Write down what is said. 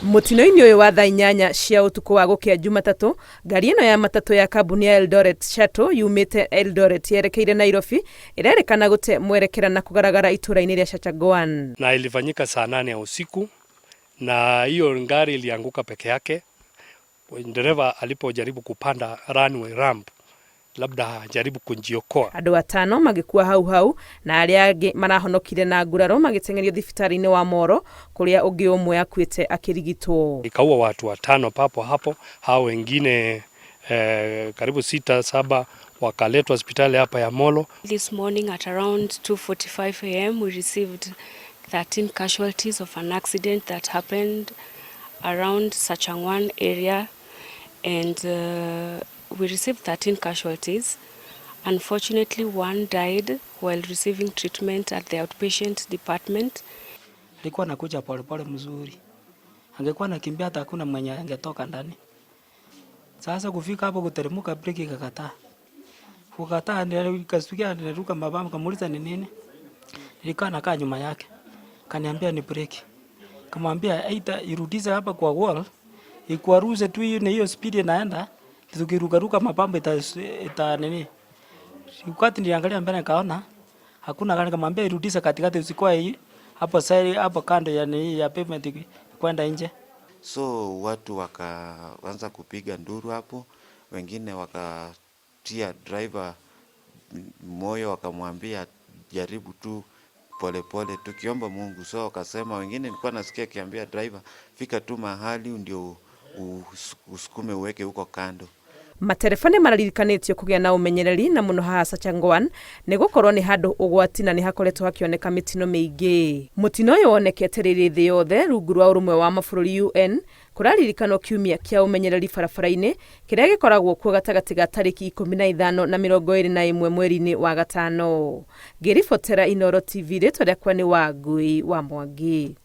Mũtino-inĩ ũyũ wa thaa 8 cia ũtukũ wa gũkĩa Jumatatũ, ngari ĩno ya matatũ ya kambuni ya Eldoret Shuttle yumĩte Eldoret yerekeire Nairobi ĩrerĩkana gũte mwerekera na kũgaragara itũra-inĩ rĩa Chachagoan. Na ilifanyika saa 8 ya usiku, na hiyo ngari ilianguka peke yake. Dereva alipojaribu kupanda runway ramp, labda ajaribu kujiokoa. Andũ atano magĩkua hau hau na arĩa angĩ marahonokire na nguraro magĩteng'erio thibitarĩ-inĩ wa Moro kũrĩa ũngĩ ũmwe akuĩte akĩrigitwo. Ikaua watu watano papo hapo, hao wengine karibu sita saba wakaletwa hospitali hapa ya Molo. This morning at around 2:45 a.m. we received 13 casualties of an accident that happened around Sachangwan area, and we received 13 casualties. Unfortunately, one died while receiving treatment at the outpatient department. Alikuwa anakuja polepole mzuri, angekuwa anakimbia hata hakuna mwenye angetoka ndani. Sasa kufika hapo kuteremka, breki ikakataa, kukataa, nikasikia niliruka mabamba, kamuuliza ni nini. Nilikaa nakaa nyuma yake, kaniambia ni breki. Kamwambia aita irudishe hapa kwa wall, ikwaruse tu hiyo na hiyo speed inaenda, tukirukaruka mabamba ita nini. Wakati niliangalia mbele nikaona hakuna gari, kamwambia irudishe katikati, usikuwa hii hapo side hapo kando ya nini ya pavement kwenda nje. So watu wakaanza kupiga nduru hapo, wengine wakatia driver moyo, wakamwambia jaribu tu polepole, tukiomba Mungu. So wakasema, wengine nilikuwa nasikia akiambia driver, fika tu mahali ndio usukume uweke huko kando. Matereba nĩ mararirikanĩtio kũgĩa na ũmenyereri na mũno haha Sachangwan nĩ gũkorwo nĩ handũ ũgwati na nĩ hakoretwo hakĩoneka mĩtino mĩingĩ. Mũtino ũyũ wonekete rĩrĩ thĩ yothe rungu rwa ũrũmwe wa mabũrũri UN kũraririkanwo kiumia kĩa ũmenyereri barabara-inĩ kĩrĩa gĩkoragwo kuo gatagatĩ ga tarĩki 15 na 21 mweri-inĩ wa gatano. Ngĩribotera Inooro TV, rĩtwa rĩakwa nĩ Wangui wa Mwangi.